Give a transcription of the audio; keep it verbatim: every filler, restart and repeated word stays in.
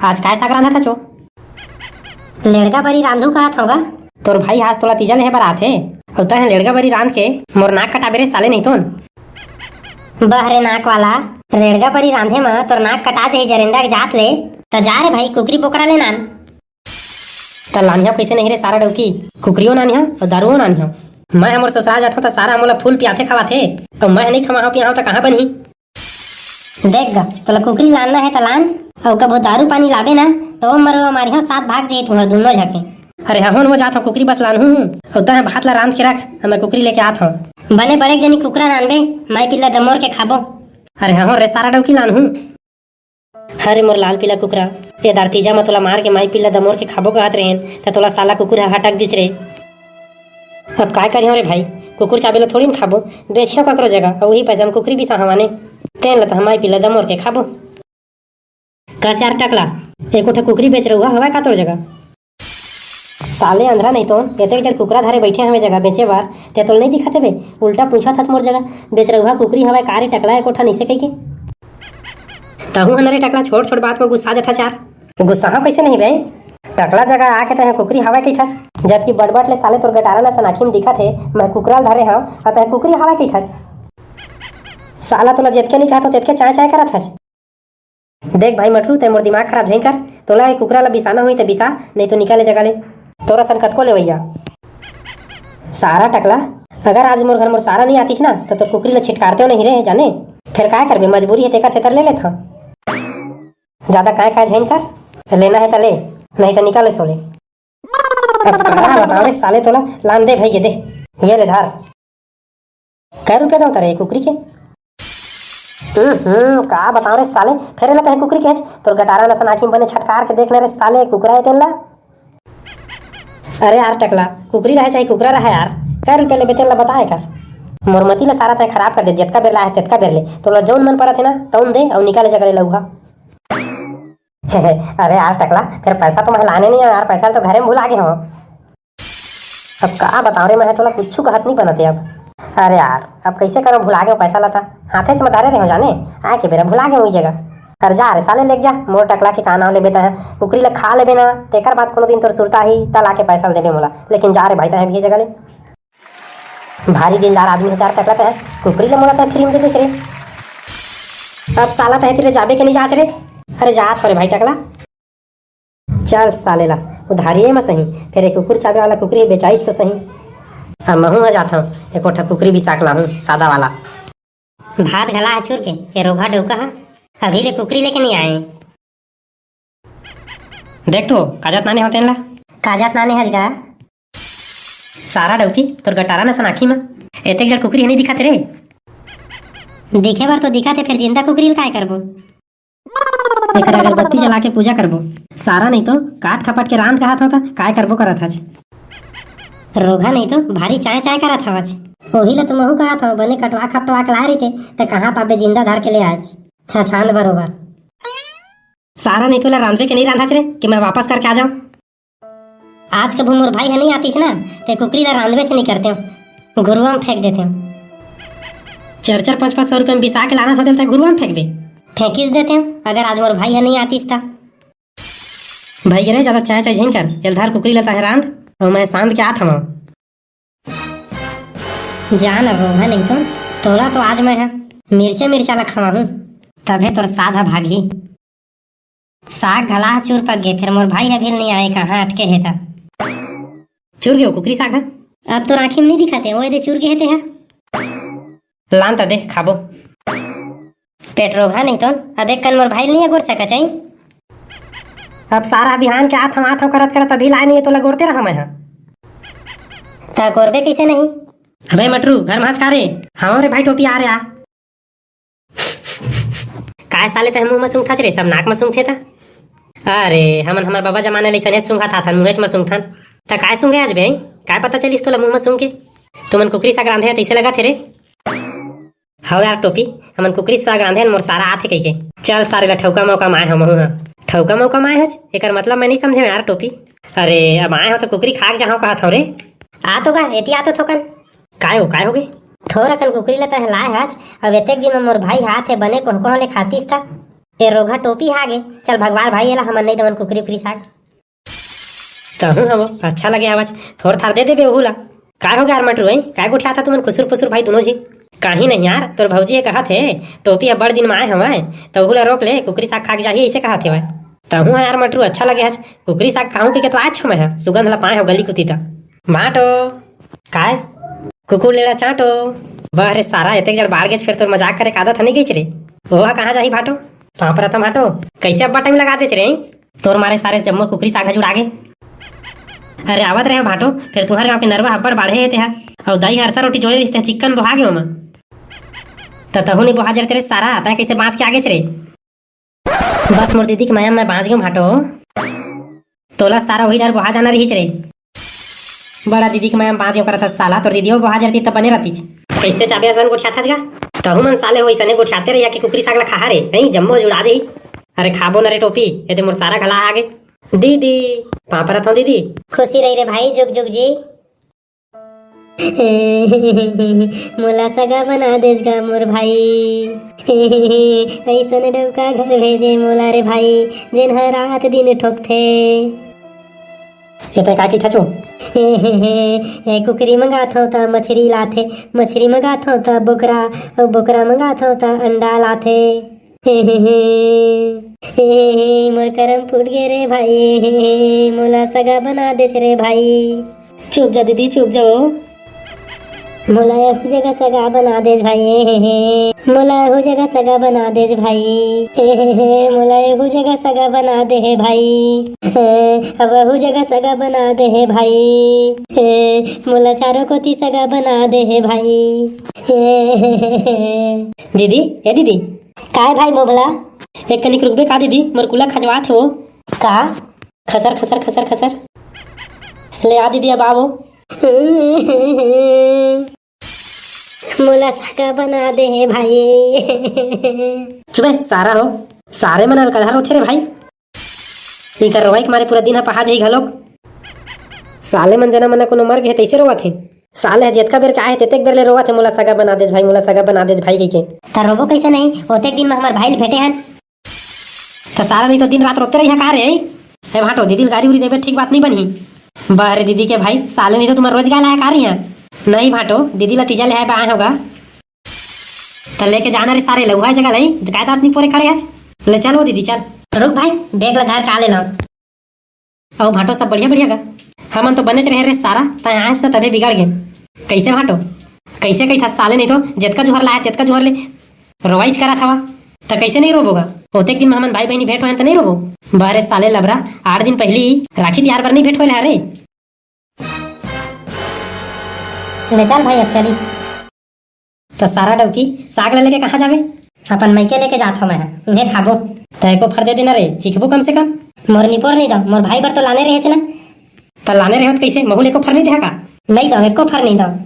आज काय साग रांधत हच ओ? लेड़गा बरी रांधू कहत हंव गा। तोर भाई आज तोला तीजा लेहे बर आथे, अउ तैं लेड़गा बरी रांध के मोर नाक कटाबे रे साले, नहीं तोन। बह रे नाक वाला, लेड़गा बरी रांधे म तोर नाक कटा जाही जरेंडा के जात ले। त जा रे भाई, कुकरी बोकरा ले नान। त लानिहा कइसे नहीं रे सारा डौकी, कुकरियो नानिहा अउ दारूओ नानिहा। मैं हमर ससुराल जाथंव त सारा मोला फूल पियाथे खवाथे, अउ मैं नहीं खवाहंव पियाहंव त कहाँ बनही? देख गा, तोला कुकरी लानना हे त लान, अउ कभू दारू पानी लाबे ना, त ओ मरुआ मारिहा सात भाग जाही तुंहर दुनो झके। अरे हहोन हो जात हंव, कुकरी बस लानहूं, अउ तैं भात ला रांध के रख, मैं कुकरी लेके आत हंव। बने बड़े जनी कुकरा लानबे, माई पिल्ला दमोर के खाबो। अरे हहोन रे सारा डौकी लानहूं। अरे मोर लाल पीला कुकरा, ए दार तीजा म तोला मार के माई पिल्ला दमोर के खाबो कहत रहेन, त तोला साला कुकुर ह हटक दिच रे। अब काय करिहंव रे भाई, कुकुर चाबे ल थोड़ी न खाबो, बेचिहंव ककरो जगह, अउ उही पैसा म कुकरी बिसाहंव आने। तेन ल त हम माई पिल्ला दमोर के खाबो। कस यार टकला, एको ठा कुकरी बेचरउहा हवय का तोर जगह? साले अंधरा नहीं तोन, एतेक जड़ कुकरा धरे बइठे हवे जगह बेचे बर, ते तोल नहीं दिखत हे बे? उल्टा पूछत हच मोर जगह, बेचरउहा कुकरी हवय का रे टकला, एको ठा नइसे कहिके? तहूं ह न रे टकला, छोट-छोट बात म गुस्सा जथस यार। गुस्साहंव कइसे नहीं बे? टकला जगह आके तैं कुकरी हवय कहिथस, जबकि बड़-बड़ ले साले तोर गटारा नसन आँखी म दिखत हे, मैं कुकरा ल धरे हंव, अउ तैं कुकरी हवय कहिथस। साला तोला जेतके नहीं कहत हंव, तेतके चाय-चाय करत हच। देख भाई मटरू, तैं मोर दिमाग खराब झेन कर, तोला ए कुकरा ल बिसाना होही त बिसा, नहीं तो निकाले जगह ले। तोर असन कतको लेवइया। सारा टकला, अगर आज मोर घर मोर सारा नहीं आतिस ना, त तोर कुकरी ल छिटकारतेंव नहीं रे, जाने? फेर काय करबे, मजबूरी हे तेकर सेतर ले लेथंव। जादा काय काय झेन कर, लेना हे त ले, नहीं त निकाल ले सोले। अब का बतांव रे साले तोला, लान दे भई के दे, ये ले धर। कै रुपया दंव तैं रे कुकरी के? हम्म, हम्म, का बतांव रे साले, फेर एला तैं कुकरी केहेच, तोर गटारा नसन आँखी म बने छटकार के देख न रे साले, कुकरा ए तेन ला। अरे यार टकला, कुकरी रहे चाहे कुकरा रहे यार, कै रुपया लेबे तेन ला बताए कर। मोर मती ला सारा तैं खराब कर दे, जेतका बेर लाए हस तेतका बेर ले, तोला जउन मन परत हे ना, तउन दे अउ निकाले जगह ले लउहा। अरे यार टकला, फेर पैसा तो मैं लाने नहीं हंव यार, पैसा तो घरे में भुला गे हंव। अब का बतांव रे, मैं तोला कुछु कहत नहीं बनत हे अब। अरे यार, अब कइसे करंव, भुला गेंव पैसा ला त। हाथेच म धरे रहेंव जाने, आए के बेरा भुला गेंव उही जगह। अरे जा रे साले, लेग जा, मोर टकला के का नांव लेबे तैं, कुकरी ला खा लेबे ना, तेकर बाद कोनो दिन तोर सुरता आही, त लाके पैसा ल देबे मोला। लेकिन जा रे भाई, तैं भी ए जगह ले। भारी दिलदार आदमी हस यार टकला तैं, कुकरी ल मोला तैं free म दे देस रे। अब साला तैं तेरे जाबे के नहीं जाच रे। अरे जात हंव रे भाई टकला। चल साले ला उधारिये म सही, फेर ए कुकुर चाबे वाला कुकरी बेचाइस तो सही। अब महूं ह जात हंव, एको ठा कुकरी बिसा के लाहूं, सादा वाला। भात घला ह चुर के, ए रोगहा डउका ह अभी ले कुकरी लेके नहीं आए। देख तो, काजत नाने होते ला। काजत नाने हस गा। सारा डौकी, तोर गटारा नसन आँखी म एतेक जड़ कुकरी ह नहीं दिखत रे। दिखे बर तो दिखत हे, फेर जिंदा कुकरी ल काय करबो? एकर अगरबत्ती जला के पूजा करबो। सारा नहीं तो काट खपट के रांध कहत हंव त काय करबो करत हच। रोगहा नहीं तो भारी चाय चाय करत हवच। ओही ला तो महूं कहत हंव, बने कटवा खपटवा के लाए रहिते त कहां पाबे जिंदा धर के ले आएच। छछांद बरोबर। सारा नहीं तो ला रांधबे के नहीं रांधच रे कि मैं वापस करके आ जांव। आज कभू मोर भाई ह नहीं आतिस ना, ते कुकरी ला रांधबेच नहीं करतेंव, घुरुवा म फेंक देतेंव। चार चार पाँच पाँच सौ रुपया म बिसा के लानत हस तेला घुरुवा म फेंकबे। फेंकिस देतेंव, अगर आज मोर भाई ह नहीं आतिस त। भाई रे, जादा चाय चाय झेन कर, एला धर कुकरी ला तैं रांध, अउ मैं सांध के आत हंव। जा न रोगहा नहीं तो, तोला तो आज मैं ह मिर्चा मिर्चा ला खवाहूं, तभे तोर साध ह भागही। साग घला ह चूर पक गे, फेर मोर भाई ह भी नहीं आए, कहां अटके हे त। चूर गे ओ कुकरी साग ह? अब तोर आँखी म नहीं दिखत हे, ओ एदे चूर गे हे ते ह। लान त दे, खाबो। पेट रोगहा नहीं तो, अब एक कन मोर भाई ल नहीं अगोर सकच हई। अब सारा बिहान के आत हंव, आत हंव करत करत अभी लाए नहीं हे, तोला गोरते रहा मैं ह। त गोरबे कइसे नहीं? अबे मटरू, घर म हस का रे? हंव रे भाई, टोपी आ रे आ। काय साले तैं मुंह म सूंघथच रे, सब नाक म सूंघथे त। अरे, हमन हमर बबा जमाना ले अइसने सूंघत आथन, मुंहेच म सूंघथन। त काय सूंघे आज बे? काय पता चलिस तोला मुंह म सूंघ के? तुमन कुकरी साग रांधे ह तइसे लगत हे रे। हव यार टोपी, हमन कुकरी साग रांधे हन, मोर सारा आथे कहिके। चल सारे ला ठौका मौका म आए हंव महूं ह। ठौका मौका म आए हच? एकर मतलब मैं नइ समझेंव यार टोपी। अरे, अब आए हंव त कुकरी खा के जाहंव कहत हंव रे। आ तो गा, एती आ तो थोकन। काय हो, काय होगे? थोर अकन कुकरी ल तैं लाय हच, अब एतेक दिन म मोर भाई हाथ हे बने कोहकों ले खातिस त। ए रोगहा टोपी हा गे, चल भगवार भाई, एला हमन नहीं देवन कुकरी उकरी साग। तहूँ हवो, अच्छा लगे आवाज, थोर थार दे देबे ओहू ला। काय हो गे यार मटरू, हैं? काय गोठियाथा तुमन खुसुर फुसुर भाई दुनों जी? काही नहीं यार, तोर भौजी ये कहत हे, टोपी ह बड़ दिन में आए हवय, त ओहू ला रोक ले, कुकरी साग खा के जाही, ऐसे कहत हेवय। तहूँ ह यार मटरू, अच्छा लगे हच, कुकरी साग खाहूँ कहिके तो आज छो मैं ह, सुगंध ला पाए हो गली कुती त। भाटो, काय? कुकुर लेड़ा चाटो। वाह रे सारा, एतेक जड़ बाढ़ गेच, फेर तोर मजाक करे के आदत ह नहीं गईच रे। ओहा कहाँ जाही भाटो? पाँव परत हँव भाटो, कैसे अब्बड़ टाइम लगा देच रे? तोर मारे सारे जम्मो कुकरी साग ह जुड़ा गे। अरे आवत रहे भाटो, फेर तुहर गाँव के नरवा अब्बड़ बाढ़े हे तेहा। अउ दाई ह अरसा रोटी जोरे रिहिस तेहा चिक्कन बोहा गे ओमा। त तहूँ नहीं बोहा जर तेरे सारा, तैं कैसे बाँच के आगेच रे? बस मोर दीदी के मया म मैं बाँच गेंव भाटो। तोला सारा वही डर बोहा जाना रिहिच रे। बड़ा दीदी के मया म बाँच गेंव करत हस साला, तोर दीदी वो बोहा जरती तब बने रहतीच। कैसे चाबे असन गोठियाथच गा? तहूँ मन साले हो, इसने गोठियाते रहिया के कुकरी साग ला खाहा रे, नहीं जम्मो जुड़ा जाही। अरे खाबो न रे टोपी, ये दे मोर सारा घला आगे। दीदी, पाँव परत हँव दीदी। खुशी रही रे भाई, जुग जुग जी। मोला सगा बना देस गा मोर भाई। अइसन डउका घर भेजे मोला रे भाई, जेन ह रात दिन ठोकथे। ए तैं का कहिथच ओ? ए कुकरी मंगाथव त मछरी लाथे, मछरी मंगाथव त बोकरा, अउ बोकरा मंगाथव त अंडा लाथे। हे, हे, हे। हे, हे, हे, मोर करम फूट गे रे भाई। हे, हे, हे, मोला सगा बना देस रे भाई। चुप जा दीदी, चुप जा ओ। मोला एहू जगह सगा बना देस भाई। हे, हे, हे। मोला एहू जगह सगा बना देस भाई। हे, हे, हे, मोला एहू जगह सगा बना दे हे भाई। हे, अब एहू जगह सगा बना दे हे भाई। हे, मोला चारों कोती सगा बना दे हे भाई। हे, हे, हे, हे। दीदी, ए दीदी। काय भाई मोबला? एक कनिक रुकबे का दीदी, मोर कुला खजवात हे वो। का? खसर, खसर, खसर, खसर। ले आ दीदी, अब आवो। मोला सगा बना दे हे भाई। चुबे, सारा हो। सारे मन अलकलहर होथे रे भाई। इकर रोवाई के मारे पूरा दिन ह पहा जाही घलोक। साले मन जना मन कोनो मर गे हे तइसे रोवत हे। साले ह जेतका बेर के आए हे, तेतेक बेर ले रोवत हे, "मोला सगा बना देस भाई, मोला सगा बना देस भाई," कहिके। त रोबो कइसे नहीं? ओतेक दिन म हमर भाई ल भेटे हन। त साला नहीं तो दिन रात रोते रहिया का रे? ए भाटो, दीदी ल गारी उरी देबे ठीक बात नहीं बनही। बह रे दीदी के भाई, साले नहीं तो तुमर रोज गाय लाया का रही है? नहीं भाटो, दीदी ला तीजा ले आए बा आए होगा। त लेके जाना रे सारे लउहा जगह लई, त काय दांत नहीं पोरे खड़े आज? ले चल वो दीदी चल। रुक भाई, बैग ला धर का ले लाओ। अउ भाटो सब बढ़िया बढ़िया गा? हमन तो बनेच रहे रे सारा, तैं आयस त तभे बिगड़ गे। कइसे भाटो? कइसे कहिथस साले नहीं तो, जेतका जुहर लाया तेतका जुहर ले रोवाइच करत हवा। त कइसे नहीं रोबो गा? ओतेक दिन म हमन भाई बहिनी भेंट होएन त नहीं रोबो? बह रे साले लबरा, आठ दिन पहिली राखी तिहार बर नहीं भेंट होए रहा रे। ले चल भाई अब चली। त सारा डौकी, साग ल लेके कहाँ जाबे? अपन मइके लेके जात हव मैं ह, उहें खाबो। त एको फर दे देना रे, चिखबो कम से कम। मोर निपोर नहीं दव, मोर भाई बर तो लाने रहेच ना। त लाने रहे त कइसे, महू ल एको फर नहीं देहा का? नहीं दव, एको फर नहीं दव।